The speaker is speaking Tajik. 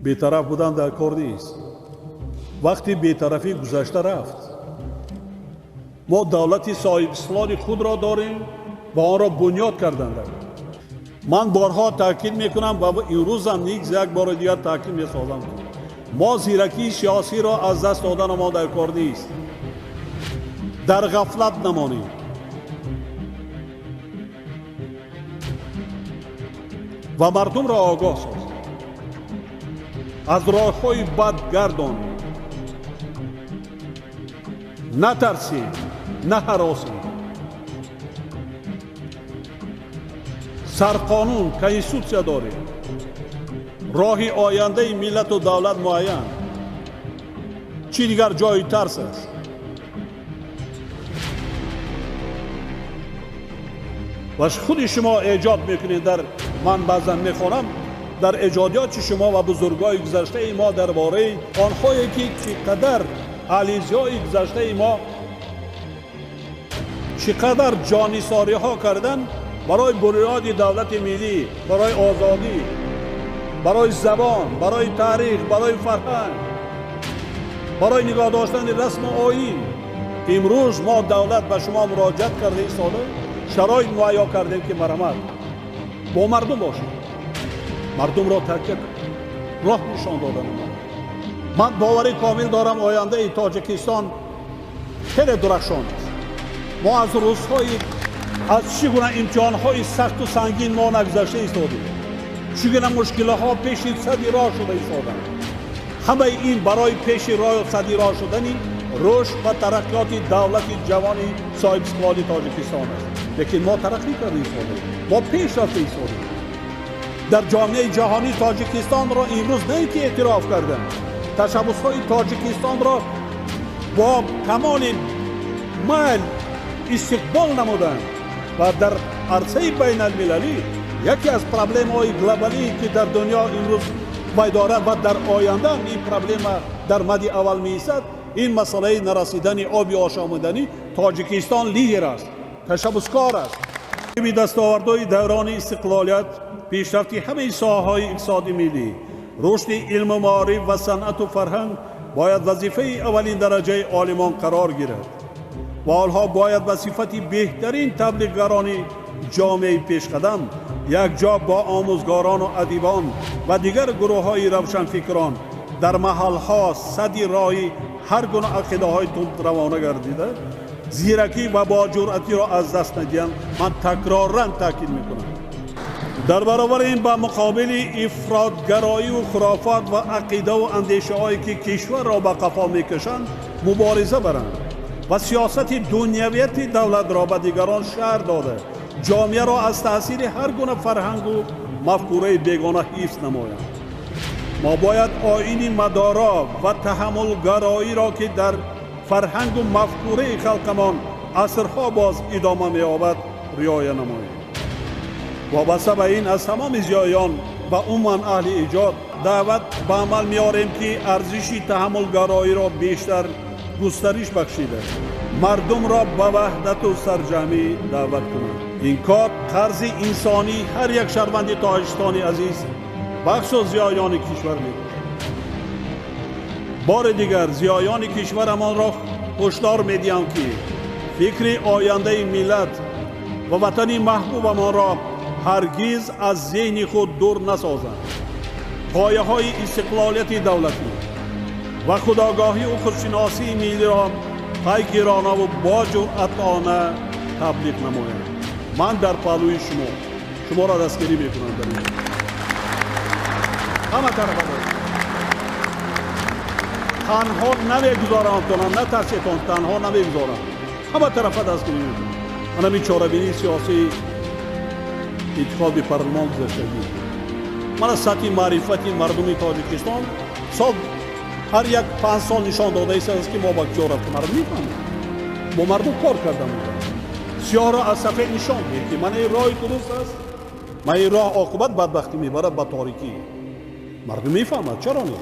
Бетараф будан дар кор нест. Вақти бетарафӣ гузашта рафт. Мо давлати соҳибистиқлоли худро дорем ва онро бунёд карданд. Ман борҳо таъкид мекунам ва имрӯзам низ як бори дигар таъкид месозам. Мо зиракии сиёсиро аз даст додан мо дар кор нест. Дар ғафлат намонем. Ва мардумро огоҳ созем. Аз роҳҳои бад гардонем. Натарсем, наҳаросем. Сарқонун, конститутсия дорем. Роҳи ояндаи миллату давлат муайян. Чӣ дигар ҷои тарс аст? Ва худи шумо эҷод мекунед. Дар ман баъзан мехонам дар эҷодиёти шумо ва бузургои гузаштаи мо дар бораи онҳое ки чӣ қадар ализиёи гузаштаи мо чӣ қадар ҷонисориҳо карданд барои бунёди давлати миллӣ, барои озодӣ, барои забон, барои таърих, барои фарҳанг, барои нигоҳ доштани расму оин. Имрӯз мо давлат ба шумо муроҷиат карда истода шароит муҳайё кардем ки марҳамат бо мардум бошед, мардумро такя кунед, роҳ нишон дода намоед. Ман боварӣ комил дорам ояндаи Тоҷикистон хеле дурахшон аст. Мо аз рӯзҳои аз чӣ гуна имтиҳонҳои сахту сангин мо нагузашта истодем, чӣ гуна мушкилаҳо пеши сади роҳ шуда истоданд. Ҳамаи ин барои пеши роҳ сади роҳ шудани рушд ва тараққиёти давлати ҷавони соҳибистиқлоли Тоҷикистон аст. Лекин мо тараққӣ карда истодем, мо пеш рафта истодем. Дар ҷомеаи ҷаҳонӣ Тоҷикистонро имрӯз на ин ки эътироф карданд, ташаббусҳои Тоҷикистонро бо камоли майл истиқбол намуданд ва дар арсаи байналмилалӣ яке аз проблемаҳои глобалие ки дар дунё имрӯз вай дорад ва дар оянда ин проблема дар мади аввал меистад, ин масъалаи нарасидани оби ошомиданӣ. Тоҷикистон лидер аст, ташаббускор аст. Дастовардҳои даврони истиқлолият, пешрафти ҳамаи соҳаҳои иқтисоди миллӣ, рушди илму маориф ва санъату фарҳанг бояд вазифаи аввалин дараҷаи олимон қарор гирад ва онҳо бояд ба сифати беҳтарин таблиғгарони ҷомеаи пешқадам якҷо бо омӯзгорону адибон ва дигар гурӯҳҳои равшанфикрон дар маҳалҳо сади роҳи ҳар гуна ақидаҳои тундравона гардида зиракӣ ва боҷуръатиро аз даст надиҳанд. Ман такроран таъкид мекунам. Дар баробари ин ба муқобили ифротгароиву хурофот ва ақидаву андешаҳое ки кишварро ба қафо мекашанд мубориза баранд ва сиёсати дунявияти давлатро ба дигарон шарҳ дода ҷомеаро аз таъсири ҳар гуна фарҳангу мафкураи бегона ҳифз намоянд. Мо бояд оини мадоро ва таҳаммулгароиро ки дар фарҳангу мафкураи халқамон асрҳо боз идома меёбад риоя намоем. Вобаста ба ин аз тамоми зиёиён ва умуман аҳли эҷод даъват ба амал меорем ки арзиши таҳаммулгароиро бештар густариш бахшида мардумро ба ваҳдату сарҷамъӣ даъват кунанд. Ин кор қарзи инсонии ҳар як шаҳрванди Тоҷикистони азиз, бахусус зиёиёни кишвар мебошад. Бори дигар зиёиёни кишварамонро ҳушдор медиҳам ки фикри ояндаи миллат ва ватани маҳбубамонро ҳаргиз аз зеҳни худ дур насозанд. Ғояҳои истиқлолияти давлатӣ ва худогоҳию худшиносии миллиро пайгиронаву боҷуръатона таблиғ намоянд. Ман дар паҳлӯи шумо, шуморо дастгирӣ мекунам дар ин ҳама тарафа. Танҳо намегузорам тонам, натарсетон, танҳо намегузорам, ҳама тарафа дастгирӣ мекунам. Манам ин чорабинии сиёсии интихоби парлумон гузаштагӣ мана сатҳи маърифати мардуми Тоҷикистон сол ҳар як 5 сол нишон дода истодааст ки мо ба куҷо рафтем. Мардум мефаҳмад, бо мардум кор карда мудам. Сиёҳро аз сафед нишон диҳед ки мана ин роҳи дуруст аст, мана ин роҳ оқибат бадбахтӣ мебарад ба торикӣ. Мардум мефаҳмад, чаро не?